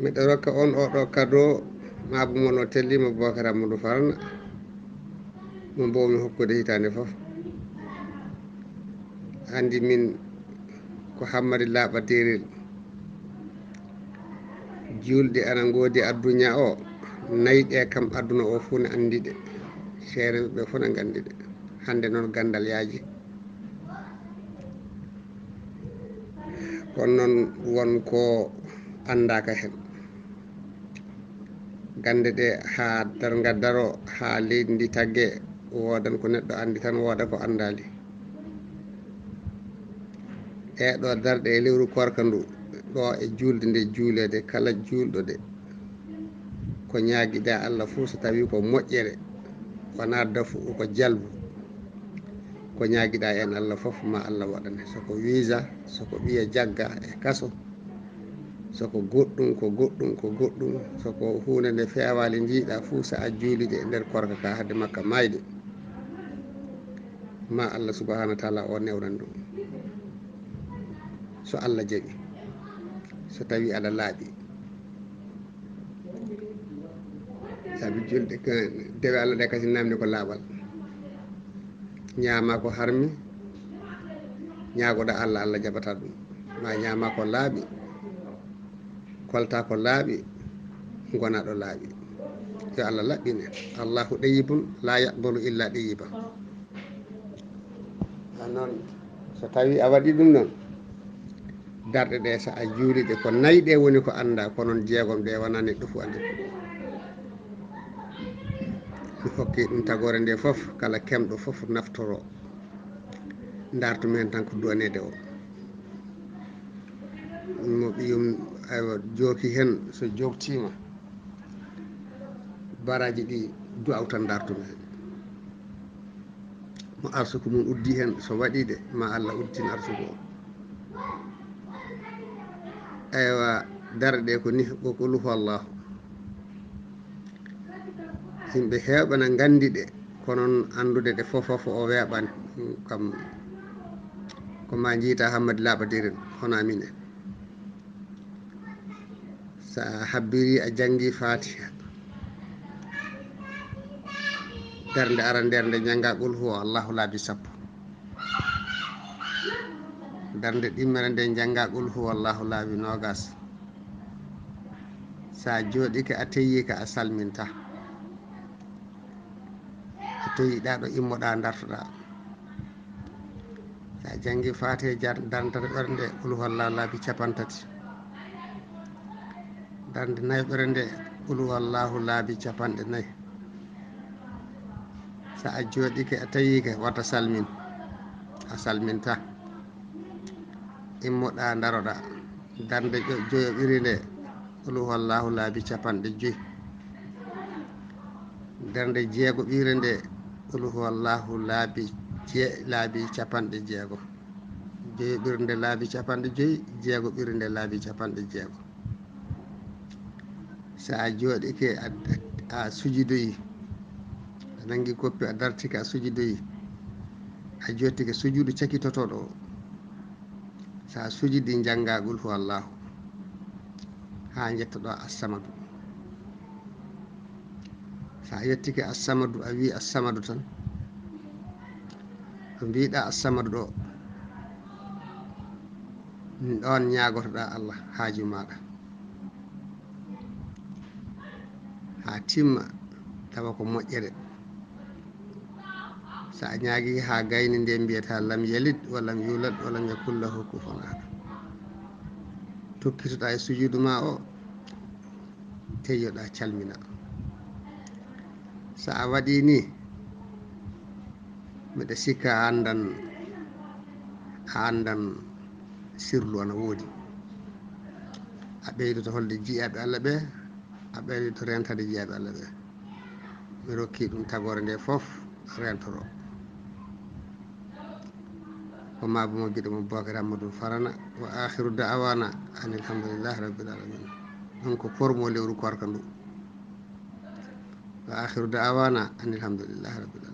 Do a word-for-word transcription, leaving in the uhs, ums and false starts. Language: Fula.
Miɗo rokka on oo ɗoo kado, maabu mon o telliima, Bookar Amadou Farana, mo mboowmi hokkude hitaande fof. Anndi min ko Hammadi Laaɓa Derel. Juulɗe ana ngoodi adduña o, nayi ɗe kam aduna o fof ne anndi ɗe. Seereeɓe ɓe fof ne nganndi ɗe. Hannde noon ganndal yaaji. Kono noon won ko anndaaka heen. Gannde ɗe haa darnga daro, haa leydi ndi tagge, woodan ko neɗɗo anndi tan, wooda ko anndaali. Ɗee ɗoo darɗe e lewru koorka ndu, ɗo e juulde nde juuleede, kala juulɗo de, ko ñaagiɗaa Allah fof, so tawii ko moƴƴere, wonaa dafu, ko jalbu, ko ñaagiɗaa heen Allah fof, ma Allah waɗane. So ko visa, so ko ɓiya jagga e kaso, so ko goɗɗum, ko goɗɗum, ko goɗɗum, so ko huunde nde feewaali njiiɗaa fof, so a juulii de e nder koorka ka, hade makka maayde, ma Allah subhanahu wa taala o newnan ɗum, so Allah jaɓi, so tawii aɗa laaɓi. Sabi julde ka, dewe Allah ɗe kasi namni ko laaɓal. Ñaama ko harmi, ñaagoɗa Allah, Allah jaɓata ɗum. Ma ñaama ko laaɓi, kolta ko laaɓi, ngona ɗo laaɓi. Yo Allah laɓɓine. Allahu ɗayyibun, la yaqbalu illa ɗayyiba. A noon, so tawii a waɗii ɗum noon, darɗe ɗe, so a juulii ɗe, ko nayi ɗe woni ko anndaa, ko noon jeegom ɗe wonaa neɗɗo fof anndi ɗum. Mi hokki ɗum tagoore nde fof, kala kemɗo fof naftoro. Ndartu men tan ko duwaneede o. Mo ɓiyum, aywa, jooki heen, so jooktiima, baraaji ɗi du'aw tan ndartu men. Mo arsuku mum uddi heen, so waɗii de, ma Allah uddin arsuku o. Aywa, darɗe ɗe ko ni, ko qul huwa Allahu. Yimɓe heewɓe na nganndi ɗe, kono noon anndude ɗe fof, fof o weeɓani. Kam ko ma njiita Hammadi Laaɓa Derel, hono amin en. So a habbiri, a janngi Faatiha, darnde arandere nde njannga qul huwa Allahu laabi sappo. Darnde ɗimmere nde njannga qul huwa Allahu laabi noogas. So a jooɗike, a teyiika, a salminta. So tawii ɗa ɗo immoɗa, dartoɗa. Sa janngi Faatiha, jar-, darnde tataɓere nde, qul huwallahu laabi capantati. Darnde nayoɓere nde, qul huwallahu laabi capanɗe nayi. Sa a jooɗike, a tawiike, wata salmin. A salminta. Immoɗa, daroɗa. Darnde jo-, joyoɓire nde, qul huwallahu laabi capanɗe joyi. Darnde jeegoɓire nde, qul huwallahu laabi je-, laabi capanɗe jeego. Joyoɓire nde laabi capanɗe joyi, jeegoɓire nde laabi capanɗe jeego. So a jooɗike, a, a, a sujudoyi, a nanngi koppi, a dartike, a sujudoyi, a jooɗike sujudu cakitotooɗo o. Sa sujidi, njannga qul huwallahu haa njettoɗaa Assamadu. Sa yettike Assamadu, a wii Assamadu tan, ko mbiiɗaa Assamadu ɗo, ɗon ñaagotoɗaa Allah haaju maaɗa. Haa timma, tawa ko moƴƴere. So a ñaagii haa gayni nde mbiyata lam yalid wa lam yulad wa lam yakun lahu kufuwan ahad. Tokkitoɗaa e sujuudu ma o, teyoɗaa calmina. So a waɗii ni, miɗa sikka a anndan, a anndan sirlu ana woodi. A ɓeydoto holde jiyaaɓe Allah ɓe, a ɓeydoto rentade jiyaaɓe Allah ɓe. Mi rokki ɗum tagoore nde fof rentoro. Ko maabu mo giɗo mo Bookar Amadou Farana. Wa akhiru da'wana anil hamdulillahi rabbil alamin. Ɗum ko pormo lewru koorka ndu. Wa akhiru da'wana anil hamdulillahi rabbil alamin.